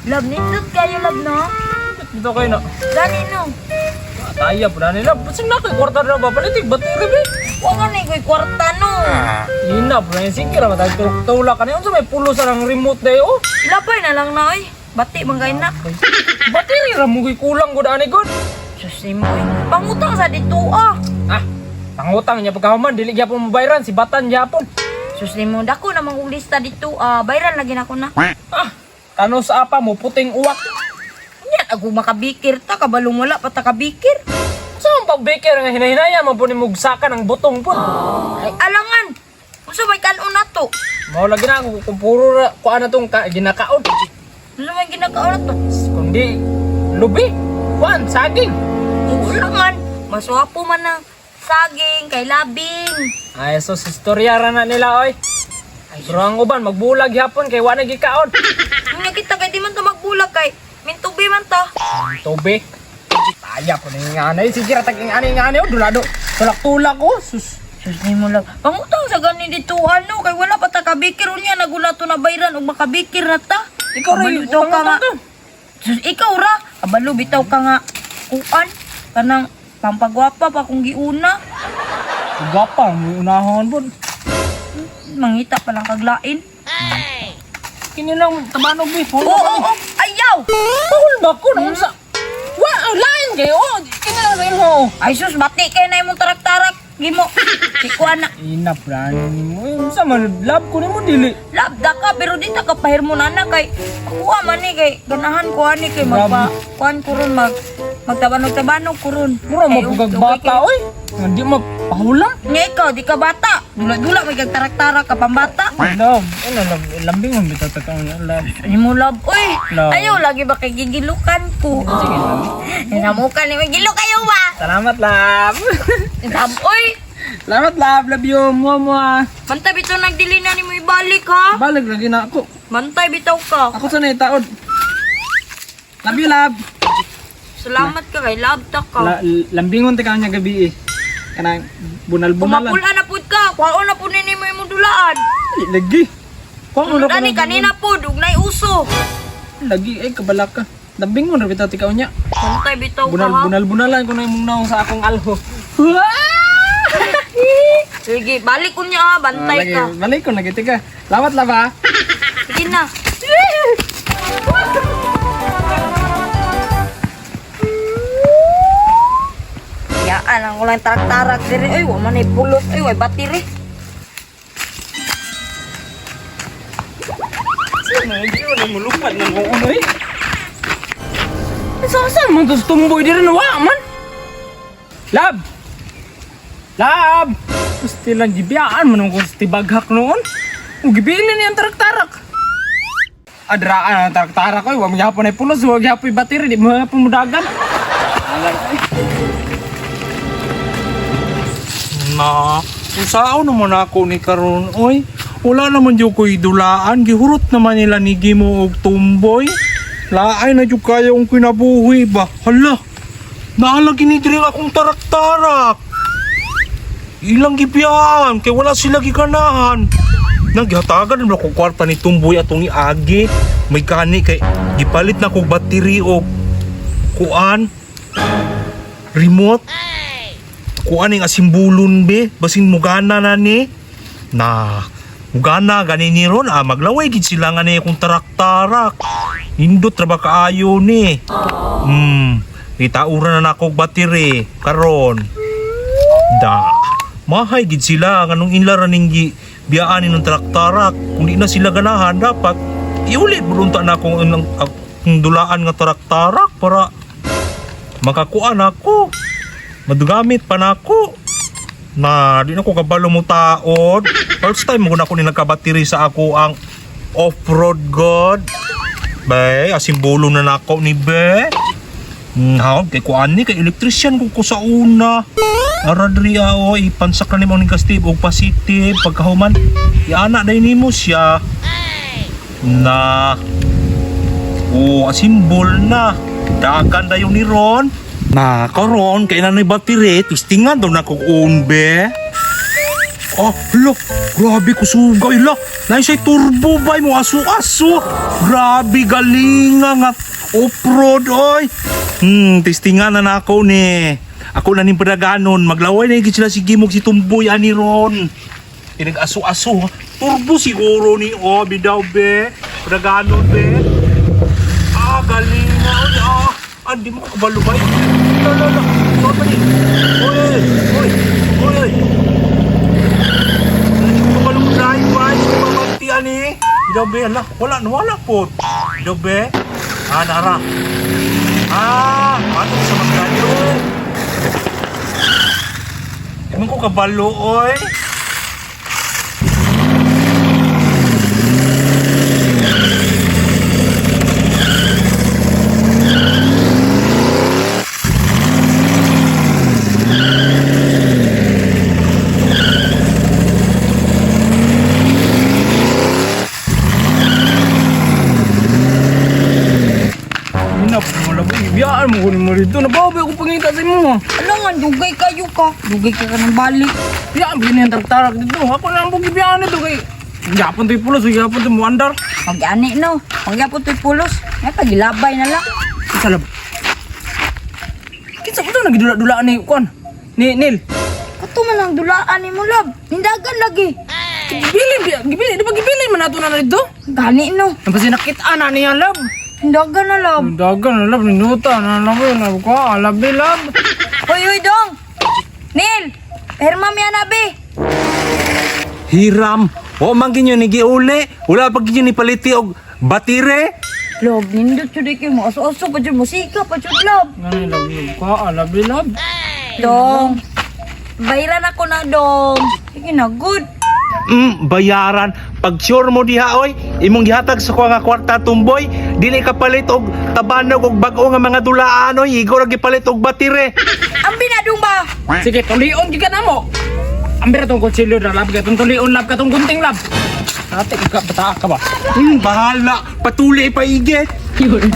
Love, nindot kayo, love, no? Dito kayo na. Gani, no? Taya po na nila. Basing na kay kwarta na ba? Palitig, battery ba? Wa nga na ko'y kwarta, no? Ina po na yung sige ra. Matag tulak ka na. Unsa may pulo sa ng remote dayo? Oh. Ilapay na lang na, oy. Bati, man kayo na. Battery ra mo ko'y kulang gud ani gud. Sus, mo, oy. Pangutang sa dito, ah. Ah, pangutang niya pagkahuman dili gyapon mobayran si Batan gyapon. Sus, mo, dako namang kong lista dito, ah. Bayran lagi na ko na. Ah, kano sa apa mo puting uwak. Nya, ako makabikir ta, kabalong wala pa ta kabikir. Sa man pagbaker nga hinahinaya man po ni mugsakan ang butong po. Ay, alangan. Unsa may kanon na to? Mao lagi na ako kung puro ra kuan na tong ka, ginakaon. Unsa may ginakaon na to? Kundi lubi, kuan saging. Ulangan. Maswapo man ang saging kay labing. Ay sus, istorya ra na nila oy. Pero ang uban magbulag gyapon kay wa na gikaon. Nung nakita kay di man ta magbulag kay mintubi man ta. Tobe. Taya po na yung anay. Sige ra tag yung anay yung anay oh, dulado. Tulak-tulak oh. Sus. Sus ni mo lang. Pangutang sa gani dito ano kay wala pa ta kabikir unya nagula to na bayran ug makabikir na ta. Ikaw ra Kabalo bitaw ka nga. to. Sus ikaw ra kabalo bitaw ka nga kuan kanang pampagwapa pa kung giuna. Gwapa, may unahon po. Mangita pa lang kaglain. Kini lang tabanog bi. Oo, oo, oo. Ayaw! Pahul ba ko na unsa? Wa, ang lain kayo. Oh, kini lang sa imo. Ay sus, bati kay na imong tarak-tarak. Gimo. Si kuan na. Ina brani mo. Eh, unsa man love ko nimo dili. Labda ka pero di ta ka pahirmo na na kay kuha man ni kay ganahan ko ani kay magpa kuan ko ron mag magtabanog-tabanog ko ron. Mura Kay, mapugag okay bata kay- oy. Hindi mo pahula. Nga ikaw di ka bata. Dula-dula may kag tarak-tarak ka pambata. Love, ano love, lambing mo bitaw ta kang love. Ani mo love oy. Love. Ayaw lagi ba kay gigilukan ko. Sige love. Hinamukan ni gilo kayo ba? Salamat love. Love oy. Salamat love, love you. Mua mua. Bantay bitaw nagdili na nimo ibalik ha. Balik lagi na ako. Bantay bitaw ka. Ako sa taod. Love you love. Salamat ka kay love ta ka. La, lambingon ta kanya gabi eh. Kanang bunal-bunalan. Kumapula na pud ka. Kuhaon na pud ni nimo imong dulaan. Dili, lagi. Kuha mo na Dani kanina pud ug nay uso. Lagi ay kabala ka. Lambingon ra bitaw tikaw niya. Bantay bitaw ka Bunal ha. bunal bunalan ko na imong naong sa akong alho. Sige, balik ko niya ha, bantay Lagi, ka. balik ko lagi tika. Lawat laba. Sige na. Yaan ang kulang tarak-tarak diri. Ay, wa man ay pulot. Ay, way batiri. Medyo na mulupad ng uno eh. Saan man to sa tumboy diri na wa man? Lab! Lab! Gusto lang gibiyaan man ang kung sa tibaghak noon. Ug gibili niya ang tarak-tarak. Adraan ang tarak-tarak oy, wa mo gyapon ay pulos, wa gyapon battery, di mo gyapon mudagan. Na, usaon naman ako ni karon oy. Wala naman jud ko'y dulaan, gihurot naman nila ni Gimo og tumboy. Laay na jud kayo ang kinabuhi ba. Hala, naalagi ni diri akong tarak-tarak. Ilang gibiyaan kay wala sila gikanahan. Naghatagan naman ako kwarta ni tumboy atong iagi. May gani kay gipalit na kog battery og kuan remote kuan ning asimbulon be basin mugana na ni na mugana gani ni ron ah, maglaway gid sila nga ni akong tarak-tarak nindot ra ba kaayo ni gitaura na nako og battery karon da mahay gid sila nganong inla ra ning gi biyaan ni ng tarak-tarak kung di na sila ganahan dapat iuli bulunta na akong akong dulaan nga tarak-tarak para makakuan ako madugamit pa na ako. Na, di na ko kabalo mo taon. First time mo na ako ni nagkabatiri sa ako ang off-road god. Be, asimbolo na nako ni be. Ha, kay kuan ni kay electrician ko ko sa una. Ara diri ah, o ipansak na nimo ning Steve og positive pagkahuman. Iana day nimo siya. Na Oh, asimbol na. Dagan dayon ni Ron. Na karon kay na ni battery, testingan daw na kog on be. Ah, hala, grabe kusugay la. Nay siya turbo bay mo aso-aso. Grabe galinga nga off-road oy. Testingan na nako ni. Ako na ning padaganon, maglaway na gid sila si Gimog si Tumboy ani ron. Tinag-aso-aso, ha? Turbo siguro ni oh, bidaw be. Padaganon be. Ah, galinga oy ah. Andi mo kabalo bay. La la la. Saan ba ni? Oy, oy, oy, oy. Kabalong drive ba? Sa mamanti ani. Bidaw be, ala, wala na wala po. Bidaw be. Ah, nara. Ah, paano sa magkano? Di man ko kabalo, oy. Ina po lab, biyaan mo kunin mo dito. Nabawi ako pangita sa imo. Ano nga, dugay kayo ka. Dugay ka ka ng balik. Biyaan ba yung tarak-tarak dito? Ako na ang bugi biyaan nito kay Yapon to'y pulos, yapon to'y muandar. Pag-ani no. Pagyapon to'y pulos. Ay, pagilabay na lang. Kinsa lab? Kinsa ko to nagidula-dulaan ni kuan? Ni Neil. Kato man ang dulaan ni mo, love. Nindagan lagi. Gibili, gibili, di ba gibili man nato na dito? Gani no. Nabasi nakita na niya lab. Nindagan na, love. Dagan na lab, ninuta na lab, lab ko, labi lab. Hoy, hoy, dong. Neil, perma mi anabi. Hiram. O man ginyo ni giuli. Wala pa ginyo ni paliti og batire. Love, nindot jud kay mo. Aso-aso pa jud musika pa jud, love. Ngani lab, lab ko, labi lab. Dong. Bayaran ako na, dong. Sige na, good. Bayaran. Pag sure mo diha oy, imong gihatag sa kuha nga kwarta tumboy, dili ka palit og tabanog og bag-o nga mga dulaan oy, ikaw ra gipalit og batire. Ang binadong ba? Sige, tulion gyud ka na mo. Ambira tong kutsilyo na lab, katong tulion lab, katong gunting lab. Ate, ka, bataa ka ba? Bahala, patuli pa igit. Yun.